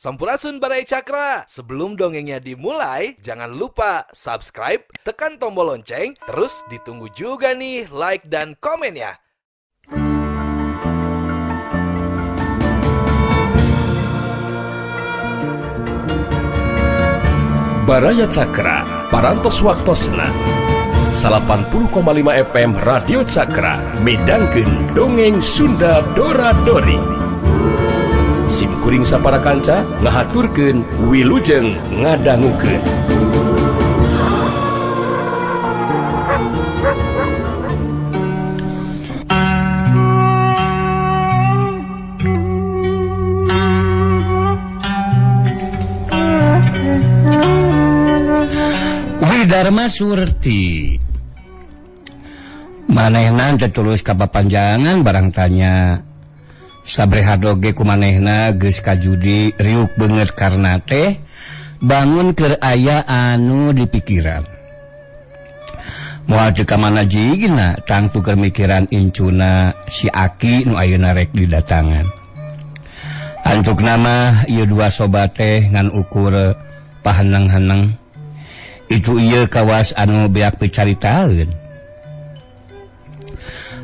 Sampurasun Baraya Cakra. Sebelum dongengnya dimulai, jangan lupa subscribe, tekan tombol lonceng, terus ditunggu juga nih like dan komennya. Baraya Cakra, Parantos Waktosna 80,5 FM Radio Cakra midangkeun Dongeng Sunda Dora Dori. Sim kuring sapara kanca ngahaturkeun wilujeng ngadangukeun. Dharma Surti manehna teh tulus ka papanjangan barang tanya sabreha doge ku manehna geus kajudi riuk beungeut karna teh bangun keur aya anu dipikiran moal teu ka mana jigina tangtu keur mikiran incuna si Aki nu ayeuna rek didatangan. Antuk nama ieu dua sobat teh ngan ukur paheneng-heneng itu ieu kawas anu beak picaritaeun.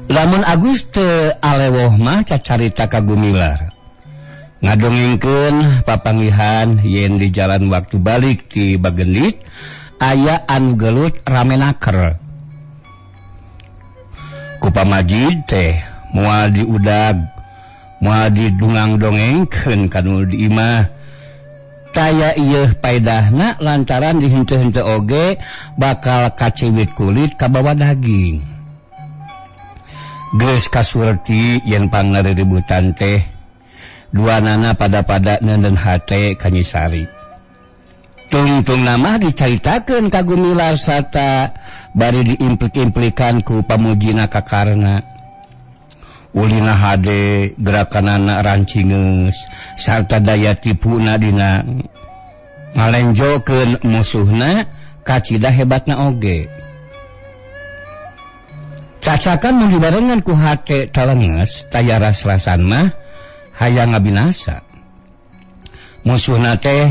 Lamun Agus teu alewoh mah cacarita ka Gumilar. Ngadongengkeun papanggihan yen di jalan waktu balik ti Bagendit aya anu gelut rame naker. Ku pamajid teh moal diudag, moal didungang-dongengkeun kanu di imah. Taya ieu paedahna lantaran dihenteu-henteu oge bakal kaciwit kulit kabawa daging. Geus kasurti yen pangariributan teh duanana pada-pada neundeun hate ka Nyi Sari. Tungtung nama dicaritakeun ka Gumilar sarta bari diimplik-implikan ku pamujina kakarna. Ulina hade gerakanana rancingeus sarta daya tipuna dina ngalenjokeun musuhna kacida hebatna oge. Cacakan mun dibarengan ku hate talenges taya ras-rasan mah hayang ngabinasa. Musuhna teh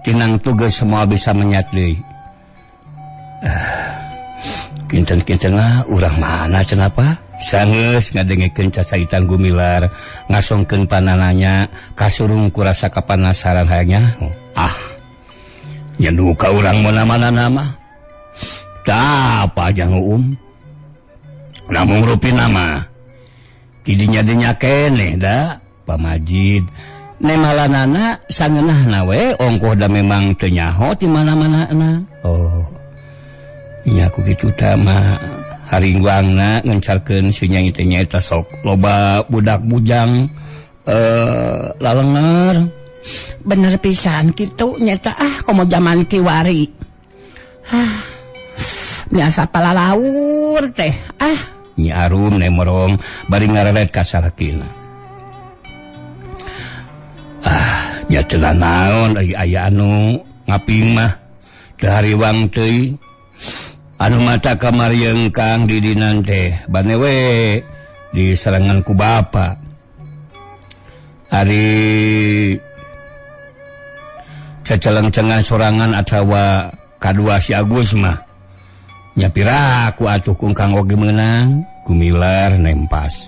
tinang tugas semua bisa menyat deui. Kinten-kinten lah urang mana cenah apa? Sangeus ngadengekeun cacaitan Gumilar ngasongkeun panananya kasurung ku rasa kapanasaran hayangnya. Ah, nya duka urang mana-mana nama. Tah apa jang Namun rupina mah tidinya dinya keneh da pamajid nemalanana sangeunahna we ongkoh da memang teu nyaho ti mana-manana. Oh, nya ku kitu tah mah haringwangna ngencarkeun si nyai teh nyaeta sok loba budak bujang lalenger. Bener pisan kitu nyata ah komo jaman kiwari. Ah, biasa palalaur teh ah. Nyi Arum nemorong bari ngareret ka salakina. Ah, nya teu naon ari aya anu ngaping mah teu hariwang teuing. Anu mata kamarieung kang di dinan teh bane we diserangan ku bapa. Ari ceceleng-cengan sorangan atawa kadua si Agus mah nya piraku atuh kungkang oge meunang. Gumilar nempas.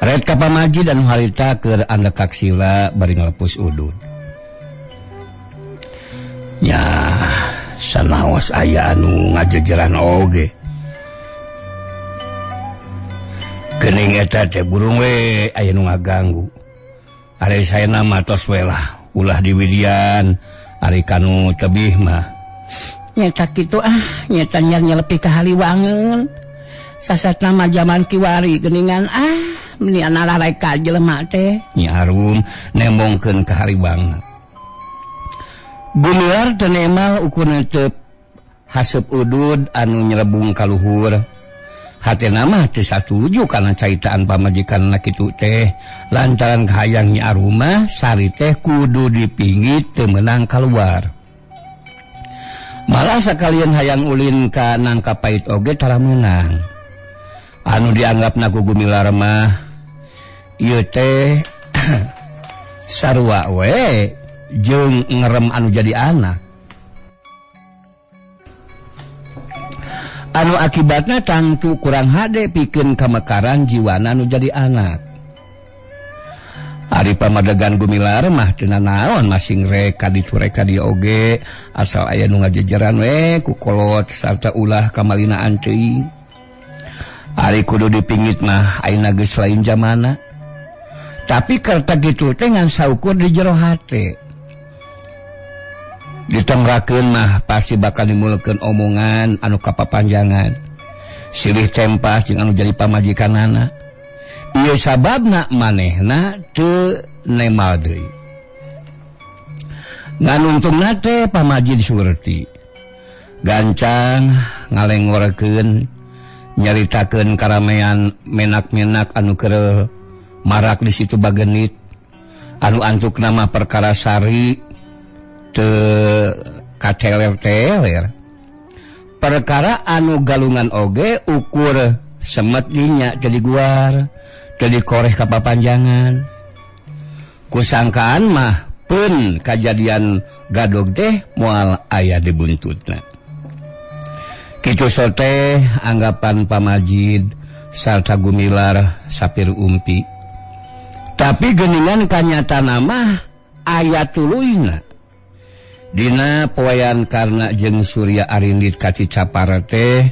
Red ka pamajid anu harita keur andekak sila bari ngalepus udud. Nya sanaos aya anu ngajejeran oge. Geuning eta teh burung we aya nu ngaganggu. Ari saena mah tos we lah ulah diwidian ari kanu tebih mah. Nyeta kitu ah nyeta nyelepi ka haliwangeun. Sasatna mah jaman kiwari geuningan ah meni analareka jelema teh. Nyi Arum nembongkeun ka hariwangna. Gumilar teu nemal ukurna teu haseup udud anu nyerebung ka luhur. Hatena mah teu satuju kana caitaan pamajikanna kitu teh lantaran kahayang Nyi Arum mah Sari teh kudu dipinggit teu meunang kaluar. Malah sakalian hayang ulin ka nangka pait oge tara meunang. Anu dianggapna ku Gumilar mah ieu teh Sarua we jeung ngerem anu jadi anak. Anu akibatna tangtu kurang hade pikeun kamekaran jiwana anu jadi anak. Ari pamadegan Gumilar mah teu nanaon masing rek ka ditu rek ka dieu oge asal aya nu ngajejeran we ku kolot sarta ulah kamalinaan teuing. Ari kudu dipingit mah ayeuna geus lain jamana. Tapi kerta kitu teh ngan saukur di jero hate. Ditemrakeun mah pasti bakal nimulkeun omongan anu kapapanjangan. Silih tempas jeung anu jadi pamajikanana. Ieu sababna manehna teu nemal deui. Ngan untungna teh pamajid Surti. Gancang ngalengorkeun nyaritakeun karamean menak-menak anu keur marak di situ bagenit. Anu antuk nama perkara sari teu kateler-teler. Perkara anu galungan oge ukur semet dinya jadi guar, jadi koreh kapapanjangan. Kusangkaan mah pun kajadian gadog teh moal aya dibuntutna. Kitu sote anggapan pamajid sarta Gumilar sapir umpi. Tapi geuningan kanyatana mah aya tuluyna. Dina poean karna jeung Surya Arindit ka Cicapar teh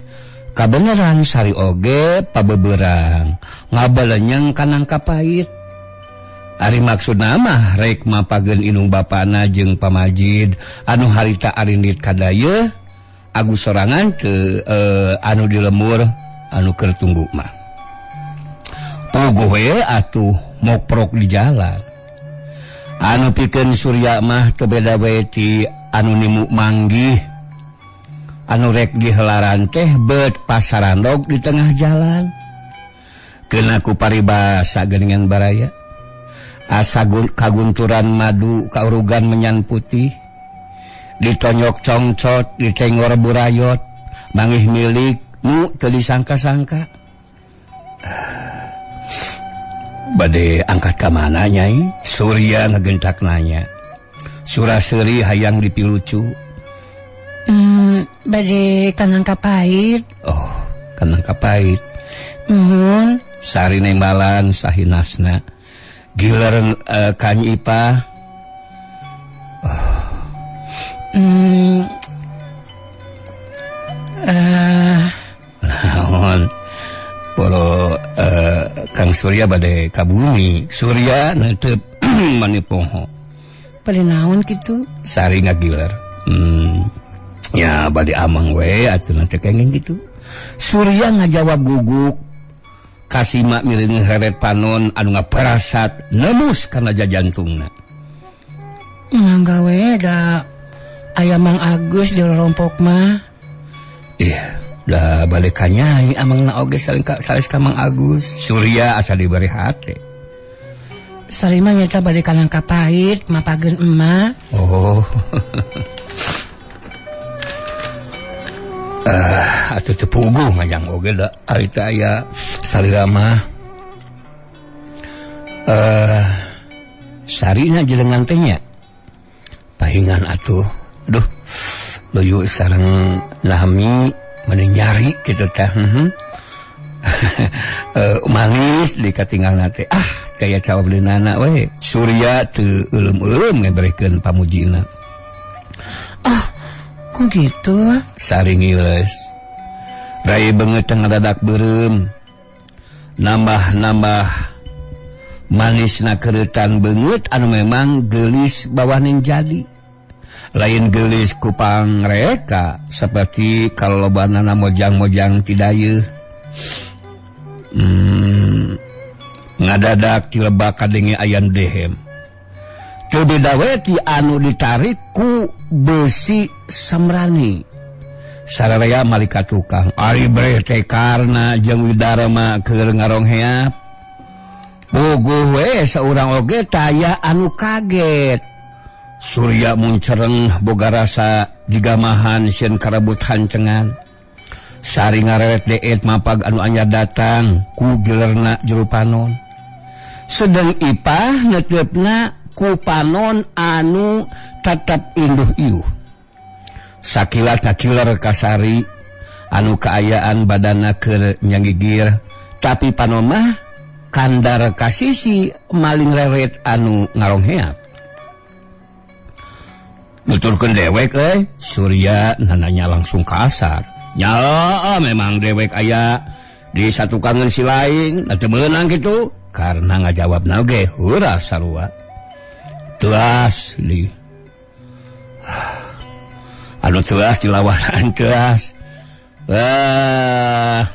kabeneran sari oge pabeberang ngabalenyeng kanang kapait. Ari maksudna mah rek mapageun indung bapana jeung pamajid anu harita Arindit kadayeuh Agus sorangan ke anu di lemur anu keur tunggu mah. Puguh we atuh moprok di jalan. Anu pikeun Surya mah teu beda we ti anu nimu manggih. Anu rek dihelaran teh bet pasarandog di tengah jalan. Keuna ku paribasa geuningan baraya. Asa kagunturan madu kaurugan menyan putih. Ditonyok congcot, ditengor burayot, mangih milik nu teu disangka-sangka. Bade angkat ka mana nyai? Surya ngegentak nanya. Sura-seuri hayang dipilucu. Bade kanang kapait. Oh, kanang kapait. Nuhun. Sari nembalan sahinasna. Giler ka Nyi Ipah. Oh. Naon? Polo Kang Surya bade ka bumi. Surya netep manipoho. Bade naon kitu? Sari ngagiler. Ya bade amang we atuh nanti kenging gitu. Surya ngajawab guguk. Kasima mileung heret panon anu ngaparasat nemus kana jajantungna. Mangga we da aya Mang Agus di rompok mah. Ih, da bade ka nyai amangna oge sanes ka Mang Agus. Surya asa diberi hate. Salima nyata bade ka Nangka Pahit mapageun emak. Oh. Atuh teu puguh ngajang oge da ari teh aya salira mah. Sarina jelengan teh nya. Pahingan atuh. Duh, luyu sareng nami meni nyari kitu teh. Manis di katinggalna teh. Ah, kaya cawab leunana we. Surya teu euleum-euleum ngeberikeun pamujina. Ah, kok gitu? Sari ngileus. Rai beungeut teh ngadadak beureum. Nambah-nambah manisna keureutan beungeut anu memang geulis bawaning jadi. Lain geulis ku pangreka seperti kalobanana mojang-mojang tidayeuh. Ngadadak tilebak kadenge ayan dehem. Teu beda we ti anu ditarik ku besi samrani. Sararea malika tukang. Ari breh teh karna jeung Widarma keur ngarongheap. Puguh we saurang oge taya anu kaget. Surya muncereng boga rasa digamahan sieun karebut hancengan. Sari ngareret deet mapag anu anyar datang ku gilerna jero panon. Sedeng Ipah neuteup ku panon anu tetep induh iuh. Sakilat kakiler kasari anu kaayaan badana keur nyanggigir tapi panomah kandar kasisi maling reret anu ngarongheap. Nuturkeun dewek euy, Surya nananya langsung kasar. Nya memang dewek aya di satu kangen si lain, teu meunang kitu karena ngajawab oge heuras sarua. Teas di anu teas dilawanan teas. Wah,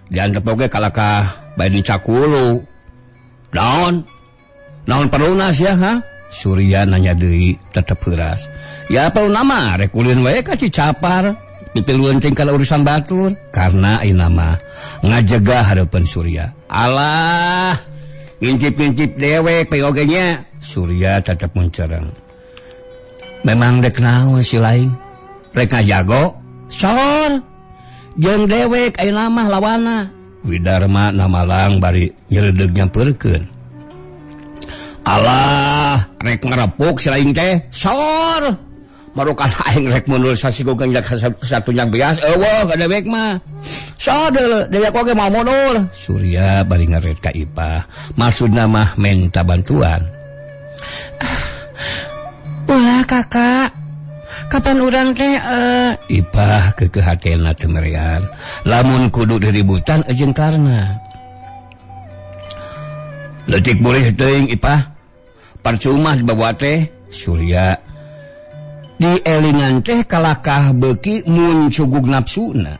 diantep oge kalakah bae dicakulu. Naon? Naon perluna sia ha? Surya nanya deui tetep heuras. Ya perlu mah rek ulin wae ka Cicapar, pipilueun ting kana urusan batur karena ayeuna mah ngajegah hareupeun Surya. Alah, ngincip-ngincip dewek oge nya. Surya tetep mencereng. Memang dek naon si lain? Rek ngajago? Sor. Jeung dewek ayeuna mah lawana. Widarma namalang bari nyeredeg nyampeurkeun. Alah, rek ngerepuk si lain teh. Sor. Marukan aing rek mundur sasigo ganjak satu yang bias. Eueuh ka dewek mah. Sor deuleu, dewek oge mau mundur. Surya bari ngaret ka Ipah. Maksudna mah menta bantuan. Ulah kakak. Kapan urang teh Ipah keukeuh hatena teu merean. Lamun kudu diributan jeung Karna. Leutik boleh teuing Ipah. Percuma dibawa teh Surya dielingan teh kalakah beuki mun cugug nafsuna.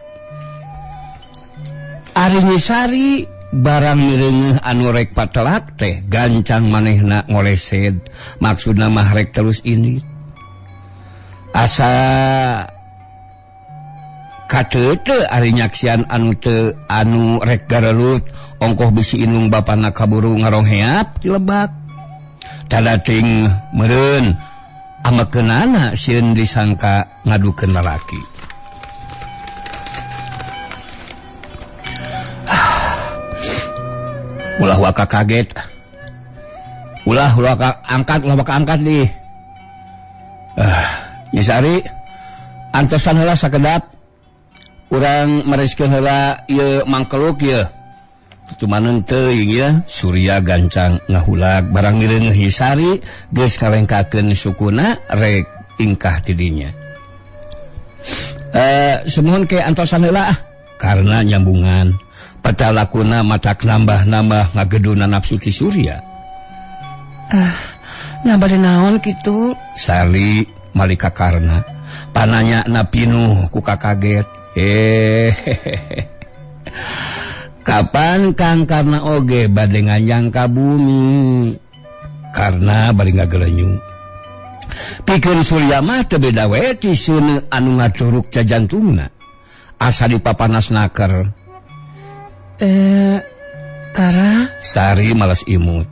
Ari Nyisari barang mireungeuh anu rek patelak teh gancang manehna ngolesed maksudna mah rek terus indit. Asa kateuteu ari nyaksian anu teu anu rek garelut ongkoh bisi inung bapana kaburu ngarongheap di lebak. Tadating meureun amekeunana sieun disangka ngadukeun lalaki. Ulah waka kaget. Ulah waka angkat, ulah waka angkat di. Nyisari antosan heula sakedap. Urang mereskeun heula ieu mangkeluk ieu. Cumaneun teuing ya, Surya gancang ngahulag barang mireungeuh Nyisari geus kalengkakeun sukuna rek ingkah ti dinya. Sumuhun ke antosan heula ah karena nyambungan petalakuna matak nambah-nambah ngageduna nafsu ti Surya. Nambah di naon kitu? Sari malika karna pananya na pinuh ku kakaget. Kapan Kang Karna oge bade nganjang ka bumi? Karna bari ngagelenyu. Pikeun Surya mah teu beda we ti seuneu anu ngaturuk jajantungna. Asa dipapanas naker. Kara Sari malas imut.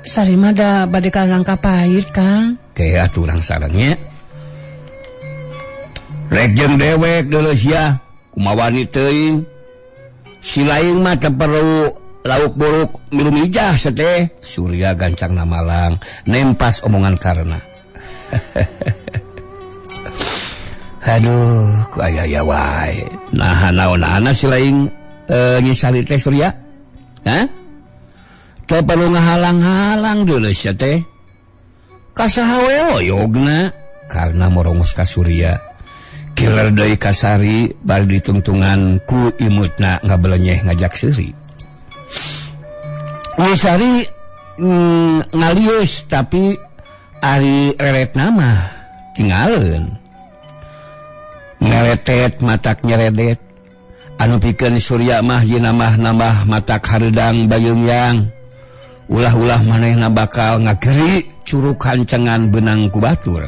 Sari mah da bade ka nangka pahit, Kang. Ke atuh urang sareng nya. Rek jeung dewek deuleu sia. Kumawani teuing. Si lain mah teu perlu lauk buruk milu mijah seteh. Surya gancang namalang nempas omongan Karna. Aduh, ku aya-aya wae. Nah, naon-naon si lain Nyisari teh Surya? Hah? Teu perlu ngahalang-halang deuleu sia teh. Ka saha we oyogna? Karna morongos ka Surya. Kiler deui kasari bari ditungtungan ku imutna ngabelenyeh ngajak seuri. Nyisari ngalius tapi ari reretna mah tingaleun. Ngeletet matak nyeredet. Anu pikeun Surya mah yeuna mah nambah matak hareudang bayeungyang. Ulah-ulah manehna bakal ngageri curug hancengan beunang ku batur.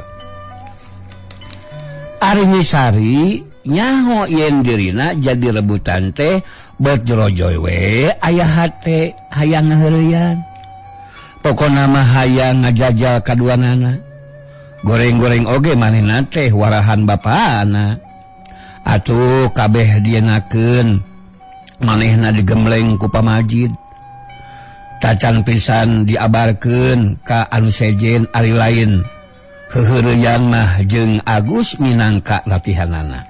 Ari Nyisari nyaho yen dirina jadi rebutan teh berjorojoy we aya hate hayang ngaheureyan. Pokona mah hayang ngajajal kaduanana. Goreng-goreng oge manehna teh warahan bapana. Atuh kabeh dienakeun manehna digembleng ku pamajid. Tacan pisan diabarkeun ka anu sejen ari lain. Heuheureyan mah jeung Agus minangka latihanana.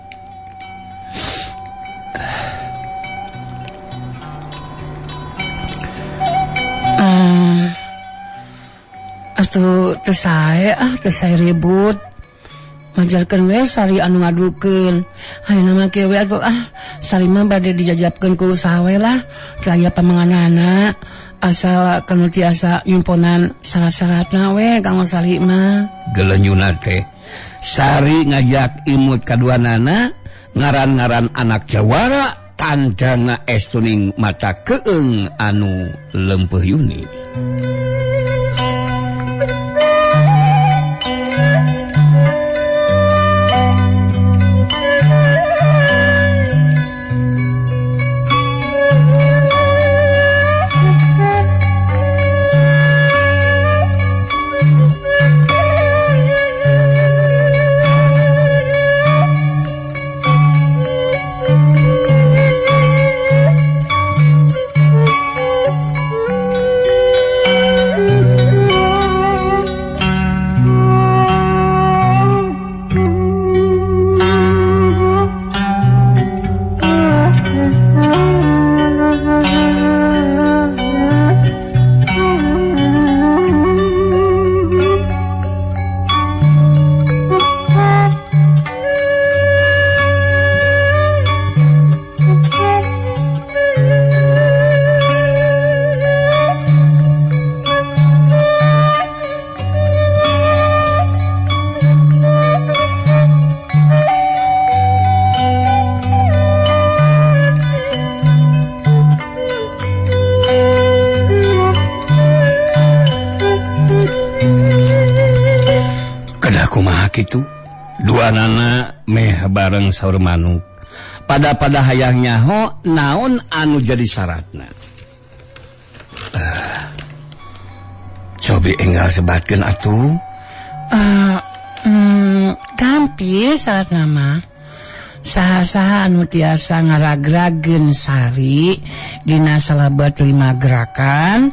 Atuh teu sae ah teu sae ribut. Majarkeun we Sari anu ngadukeun. Ayeuna mah kieu we atuh ah Sari mah bade dijajabkeun ku usaha we lah. Teu aya pamanganana asal kanu tiasa nyumponan syarat-syaratna we kanggo Sari mah. Gelenyuna teh Sari ngajak imut kaduanana ngaran-ngaran anak jawara tandana estuning mata keeng anu lempeuh yuni. Gitu dua nana meh bareng saur manuk pada hayang nyaho naon anu jadi syaratna. Cobi enggal sebatkeun atuh. Gampil syaratna mah. Saha-saha anu tiasa ngaragrageun Sari dina salebet 5 gerakan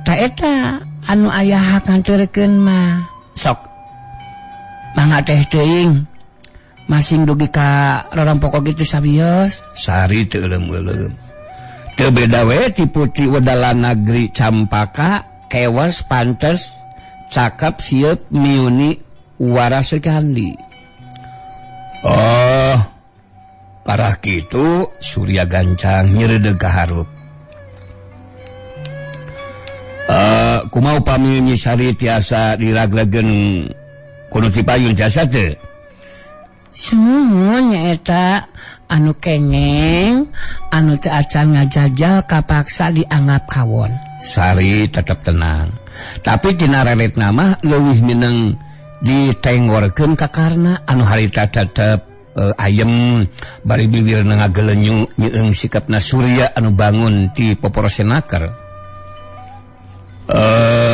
ta eta anu aya hak nganterkeun mah. Sok mangga teh teuing masing dugi ka rorompok gitu sabios. Sari teu euleum-euleum. Teu beda we ti putri wedalan nagri Campaka kewas pantes cakep sieup miuni waras sekali. Oh, parah kitu Surya gancang nyeredeg ka harup. Kumaha upami Nyi Sari tiasa diragrageun kudu cipayun jasa teu? Sumuhun nyaeta anu kengeng anu teu acan ngajajal kapaksa dianggap kawon. Sari tetep tenang. Tapi tina reretna mah leuwih mineng ditenggorkeun ka Karna anu harita tetep ayem bari bibirna ngagelenyu nyeung sikapna Surya anu bangun ti poporosenaker.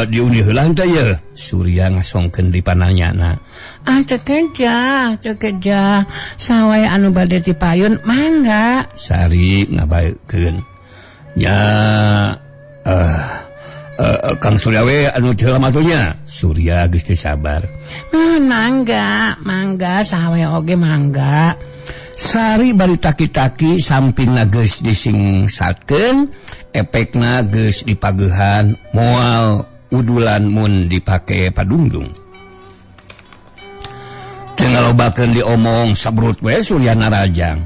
Diundi heula teh ye Surya ngasongkeun di pananyana. Ah teu kerja sawai anu bade ti payun mangga. Sari ngabaekeun nya Kang Surya we anu teu matunya. Surya geus teu sabar. Mangga sawai oge mangga. Sari bari taki-taki sampingna geus disingsatkeun, efekna geus dipageuhan moal udulan mun dipake padungdung. Teu ngalobakeun diomong sabrut we Surya narajang.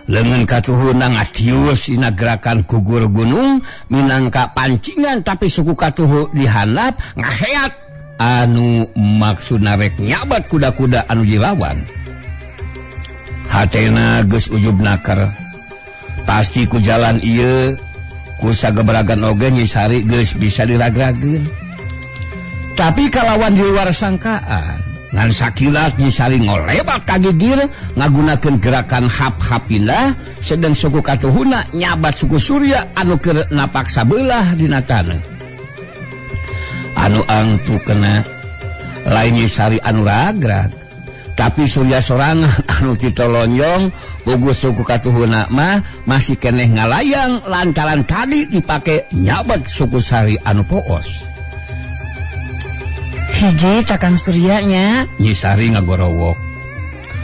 Leungeun katuhuna ngatius dina gerakan gugur gunung minangka pancingan tapi suku katuhu dihandap ngaheat anu maksudna rek nyabat kuda-kuda anu dilawan. Hatena geus ujub naker. Pasti ku jalan ieu ku sageberagan oge Nyi Sari geus bisa diragrageun. Tapi kalawan di luar sangkaan, ngan sakilat Nyi Sari ngolebat ka gigir ngagunakeun gerakan hap-hap pindah sedang suku katuhuna nyabat suku Surya anu keur napak sabelah dina taneuh. Anu angtu kena lain Nyi Sari anu ragrag. Tapi Surya sorangan anu titolonjong puguh suku katuhuna mah masih keneh ngalayang lantaran tadi dipake nyabet suku Sari anu poos. Hiji takang Surya nya. Nyi Sari ngagorowok.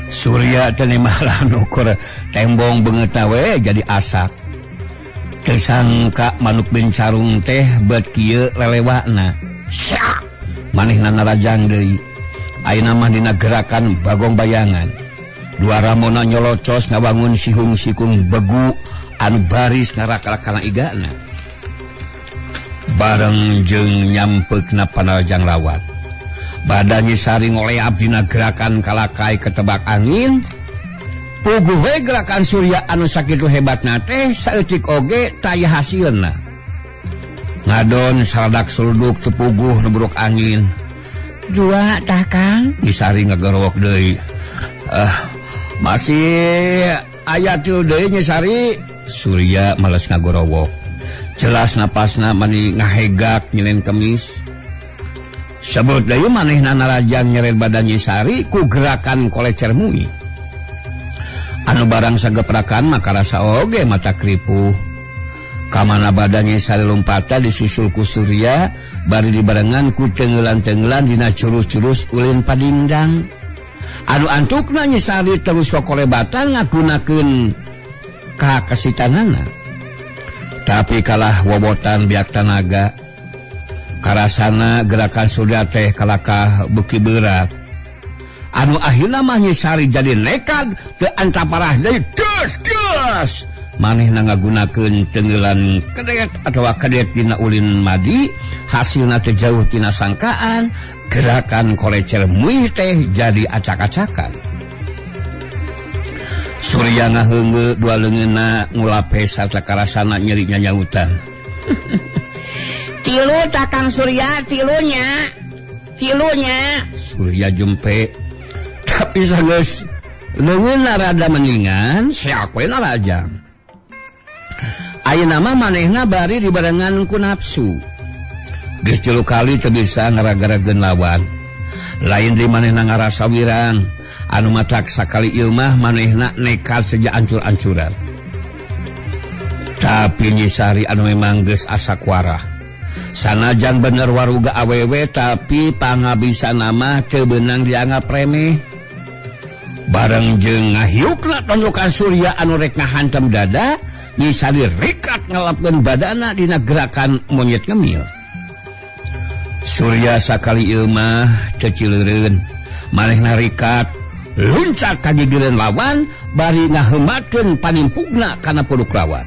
Surya teh malah nukur tembong beungeutna we jadi asak. Teu sangka manuk bencarung teh bet kieu lelewakna. Syak manehna narajang deui. Ayeuna mah dina gerakan bagong bayangan. Dua ramona nyolocos ngawangun sihung sikung begu anu baris ngarakalak kana igana. Bareng jeung nyampeukna panarajang lawat. Badan Nyi Sari ngoleap dina gerakan kalakai ketebak angin. Puguh we gerakan Surya anu sakitu hebatna teh saeutik oge taya hasilna. Ngadon saladak sulduk teu puguh nu buruk angin. Dua tah Kang. Nyi Sari ngagorowok deui. Masih aya tilu deui Nyi Sari. Surya males ngagorowok. Jelas napasna mani ngahegak nyelen kemis. Sebut deui manehna narajang nyeret badan Nyi Sari ku gerakan kolecer mui. Anu barang sageprakan maka rasa oge mata kripuh. Kamana badan Nyi Sari lompata disusul ku Surya bari dibarengan ku tenggelan-tenggelan dina curus-curus ulin padindang. Anu antukna Nyi Sari terus kokolebatan ngagunakeun kakesitanana. Tapi kalah wobotan biak tanaga. Karasana gerakan Surya teh kalakah beuki berat. Anu akhirna mah Nyi Sari jadi nekat teu antaparah deui geus geus. Manehna ngagunakeun tenggelan kedet atawa kedet dina ulin madi, hasilna teu jauh tina sangkaan, gerakan kolecer muih teh jadi acak-acakan. Surya ngaheungeu dua leungeunna ngulape sarta karasana nyeri nyanyautan. Tilu takang Surya, tilunya. Tilunya. Surya jempe. Tapi sanggeus leungeunna rada mendingan, seak we narajang. Ayeuna mah manehna bari dibarengan ku nafsu. Geus tilu kali teu bisa ngaragarageun lawan. Lain di manehna ngarasa wirang, anu matak sakali ieu mah manehna nekat seja ancur-ancuran. Tapi Nyi Sari anu memang geus asa kuarah. Sanajan bener waruga awewe tapi pangabisana mah teu beunang dianggap remeh. Bareng jeung ngahiukna tonjokan Surya anu rek ngahantam dada, Nyi Sari rikat ngalapkeun badana dina gerakan monyet ngemil. Surya sakali ieu mah teu cileureun, manehna rikat luncat ka gigireun lawan bari ngaheumatkeun panimpugna kana puluk lawan.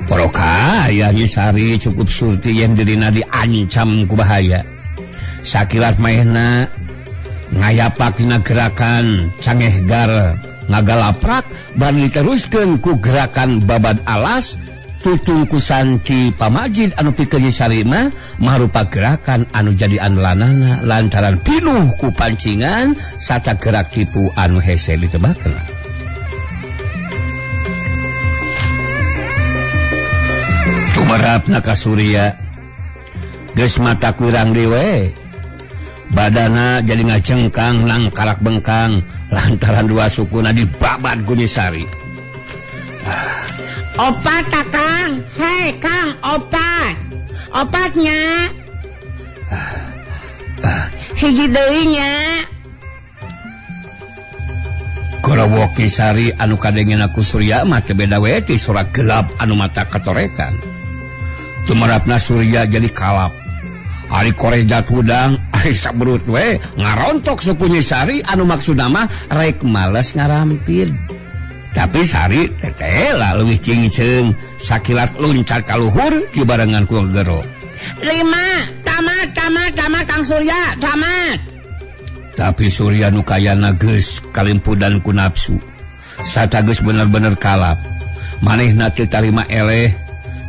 Poroka aya Nyi Sari cukup surti yen dirina diancam ku bahaya. Sakilat manehna ngayapak dina gerakan cangehgar ngagalaprak bari diteruskeun ku gerakan babad alas tutungkusan Ki Pamajid anu pikeun Nyi Sari mah marupa gerakan anu jadi andalanana lantaran pinuh ku pancingan sarta gerak tipu anu hese ditebakna. Tumerapna ka Surya geus mata kurang deui we. Badana jadi ngacengkang nang kalak bengkang lantaran dua sukuna dibabat ku Nyi Sari. Opat ta Kang, hei Kang, opat. Opatnya. Hiji deui nya. Gorowok Nyi Sari anu kadengena ku Surya mah teu beda we ti sorak gelap anu mata katorekan. Tumerapna Surya jadi kalap. Ari korejat hudang, ari sabrut we ngarontok suku Nyi Sari anu maksudna mah rek males ngarampid. Tapi Sari teteh leuwih cingceung sakilat luncat ka luhur dibarengan ku gero. 5 tamat tamat tamat Kang Surya, tamat. Tapi Surya nu kayana geus kalimpudan ku nafsu. Sarta geus bener-bener kalap. Manehna teu tarima eleh.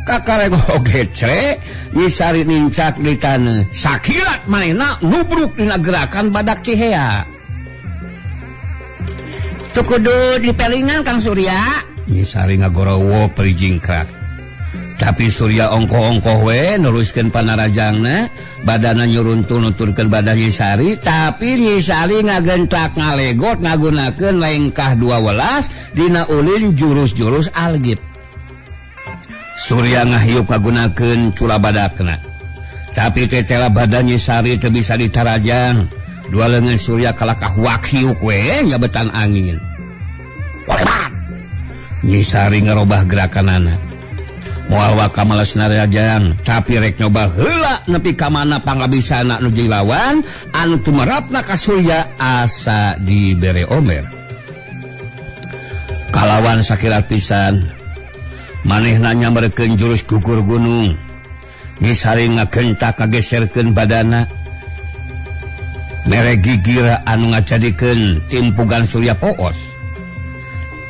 Kakarek oge cre, Nyi Sari nincak di taneuh. Sakilat manehna nubruk dina gerakan badak cihea. Teu kudu dipelingan Kang Surya. Nyi Sari ngagorowo perijingkrak. Tapi Surya ongkoh-ongkoh we neruskeun panarajangna, badana nyuruntuh nuturkeun badan Nyi Sari, tapi Nyi Sari ngagentak ngalegot ngagunakeun lengkah 12 dina ulin jurus-jurus algit. Surya ngahiup ngagunakeun cula badakna. Tapi tetela badan Nyi Sari teu bisa ditarajang. Dua leungeun Surya kalakah wakhiuk we nyabetan angin. Kolebat. Nyi Sari ngarobah gerakanana. Moal waka males narajang, tapi rek nyoba heula nepi ka mana pangabisana nu jeung lawan anu tumerapna ka Surya asa dibere omer. Kalawan sakilat pisan manehna nyamberkeun jurus gugur gunung. Nyi Sari ngagentak kageserkeun badana. Mere gigir anu ngajadikeun timpugan Surya poos.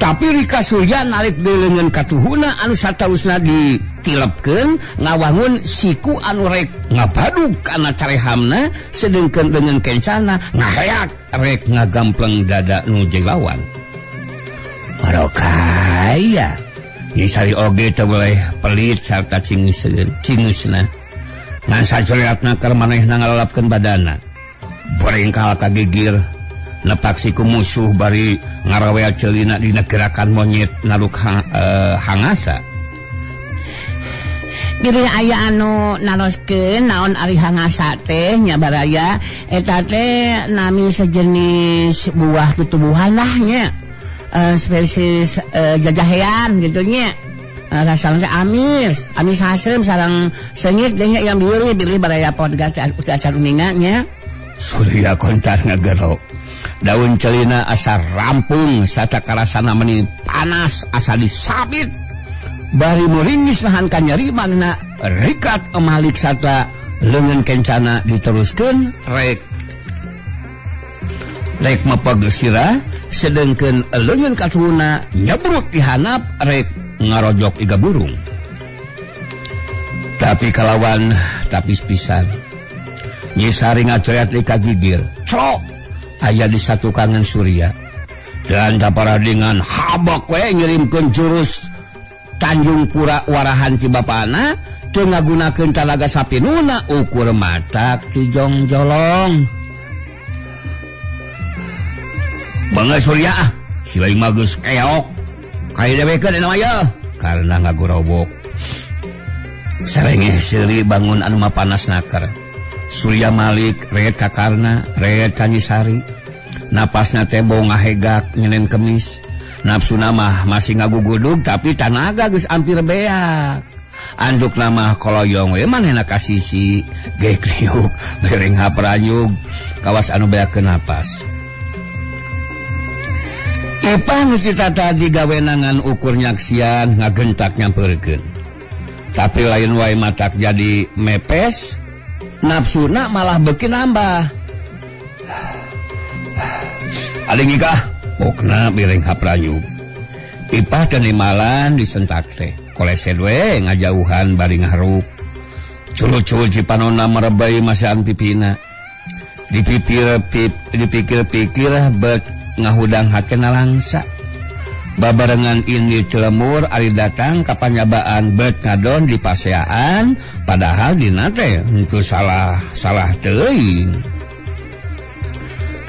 Tapi Rika Surya narik deui katuhuna anu satarusna ditilepkeun ngawangun siku anu rek ngabadug kana carehamna sedengkeun leungeun kencana ngaheak rek ngagampleng dada nu jeung lawan. Barokaya Nyi Sari oge teu boleh pelit sarta cingeusna. Ngan sacoreatna keur manehna ngalalapkeun badana. Boringkal ka gigir nepak siku musuh bari ngarawel celina dina gerakan monyet naluk hangasa. Bilih aya anu naroskeun naon ari hangasa teh nya baraya eta teh nami sejenis buah tutubuhan lah nya. Spesies jajahean gitu nya. Rasana teh amis, amis haseum sareng seungit deui nya yang bilih baraya podcast acan uninga nya. Surya kontar ngagero. Daun celina asa rampung sata karasana meni panas asa disabit. Bari muringis nahan kanyeri manehna rikat emalik sata leungeun kencana diteruskeun rek rek mepeg sirah sedengkeun leungeun katuhuna nyebruk dihanap rek ngarojok iga burung. Tapi kalawan tapis pisan Nyi Sari ngacoyat di kagigir. Clok aya di satu kangen Surya. Dan dengan habok we ngirimkeun jurus Tanjung Pura warahan ti bapana teu ngagunakeun talaga sapinuna ukur matak cijongjolong. Bangga Surya ah, si lain mah geus keok. Kaya dewekeun eta mah ye karena ngagorobok. Sarengeh seuri bangun anu mapanas naker. Surya Malik red ka Karna, red ka Nyi Sari. Napasna teh bau ngahegak nyenen kemis. Nafsuna mah masih ngagugudug tapi tanaga geus hampir beak. Andukna mah koloyong we manehna ka sisi, gek liuk, gereng hapranyug, kawas anu beakeun napas. Ipah nu tadi gawenangan ukur nyaksian ngagentak nyampeurkeun. Tapi lain wae matak jadi mepes. Nafsuna malah beki nambah. Aling nikah pokna bireng hapranyug. Ipah dan limalan disentak teh. Koleset we ngajauhan bari ngaharuk. Culu-culu cipanona merebay masihan pipina. Dipikir-pikir bet ngahudang hatena langsa. Babarengan ini celemur ari datang ka panyabaan bet ngadon di paseaan padahal dina teh henteu salah teuing.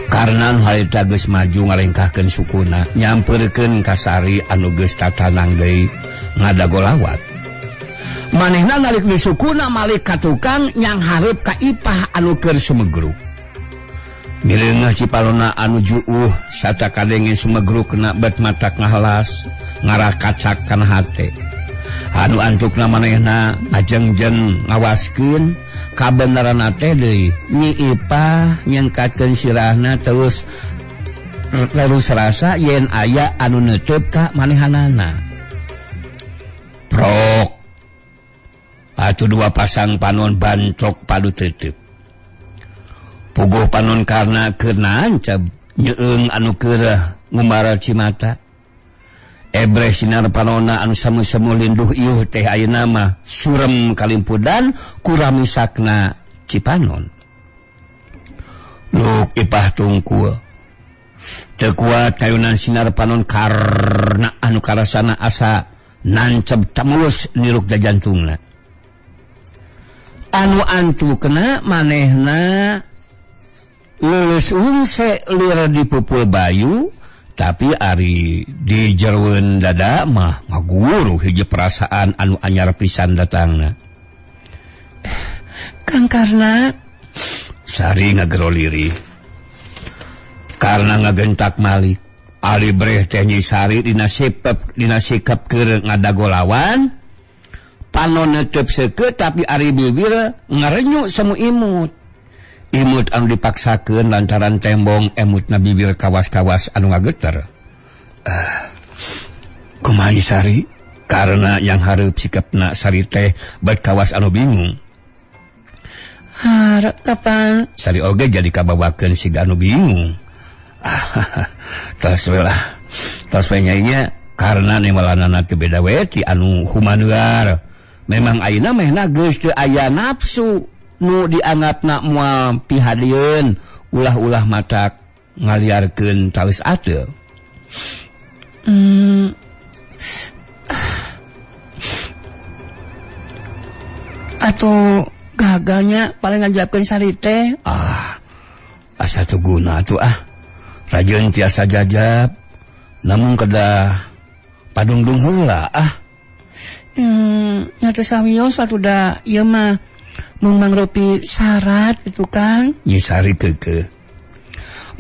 Karena harita geus maju ngalengkahkeun sukuna nyampeurkeun ka Sari anu geus tatanang deui ngadagolawat. Manehna narik di sukuna malik ka tukang nyang hareup ka Ipah anu keur sumegruk. Mileungeuh Cipalona anu juuh sata kadenge sumegruk kena bet matak ngahelas ngarakacak kana hate. Anu antukna manehna ngajengjen ngawaskeun kabeneran teh deui. Nyi Ipah nyengkatkeun sirahna terus rasa yen aya anu neuteub ka manehanana. Prok. Atuh dua pasang panon bantrok padu teuteub. Puguh panon karna keur nancab nyeung anu keur ngumara cimata. Ebreh sinar panona anu semu-semu linduh iuh teh ayeuna mah surem kalimpudan kuramisakna Cipanon. Luk Ipah tungkul. Teu kuat kayunan sinar panon karna anu karasana asa Nancep temulus niruk jantungna. Anu antukna manehna lulus ungse lir dipupul bayu tapi ari di jeroan dada mah ngaguru hiji perasaan anu anyar pisan datangna. Kang Karna Sari ngagero lirih karena ngagentak Malik. Ali breh teh Nyi Sari dina sikap keur ngadagolawan panon netep seukeut tapi ari bibir ngarenyu semu imut. Imut anu dipaksakeun lantaran tembong emutna bibir kawas-kawas anu ngageter. Kumaha Nyi Sari? Karena yang hareup sikapna Sari teh bet kawas anu bingung. Harap kapan? Sari oge jadi kabawakeun siga anu bingung. Tos we lah. Tos we nyainya karena nemalanana teu beda we ti anu humanuar. Memang ayeuna mehna geus teu aya nafsu nu dianggapna moal pihadieun ulah-ulah matak ngaliarkeun tawis ateul. Atuh gagalnya paling ngajabkeun Sari teh. Ah, asa teu guna atuh ah. Rajeun tiasa jajab namun kedah padungdung heula ah. Nya teu sawios atuh da ieu mah mung mangrupi syarat itu Kang. Nyi Sari keukeuh.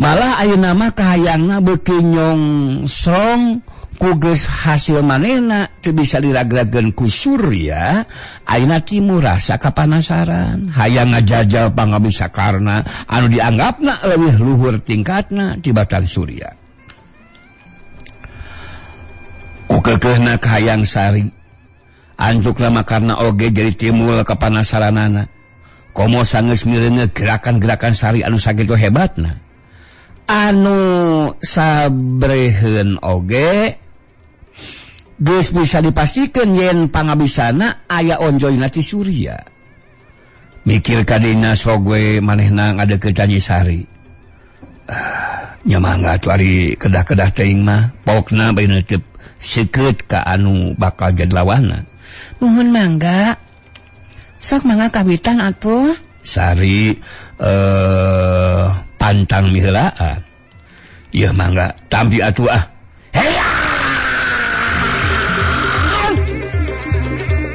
Malah ayeuna mah kahayangna beuki nyong srong ku geus hasil manehna teu bisa diragrageun ku Surya, ayeuna timu rasa kapanasaran, hayang ngajajal pangabisa Karna anu dianggapna leuwih luhur tingkatna tibatan Surya. Ku keukeuhna kahayang Sari, antukna mah Karna oge jadi timbul kapanasaranana. Komo sanggeus mireuneuh gerakan-gerakan Sari anu sakitu hebatna. Anu sabreheun oge geus bisa dipastikan yen pangabisana aya onjoyna ti Surya. Mikir kadina soge manehna ngadeukeut Nyi Sari. Nya mangga atuh ari kedah-kedah teuing mah pokna bae neuteub seukeut ka anu bakal jadi lawanna. Muhun mangga. Sok mangga kawitan atuh. Sari pantang miheulaan. Ieu mangga tampi atuh ah. Heya!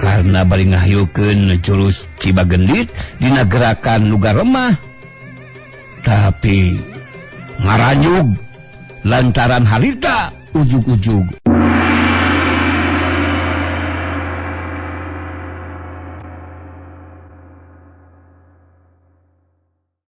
Karena bari ngahyukeun jurus Cibagendit dina gerakan nu garemah. Tapi ngaranyug lantaran harita ujug-ujug.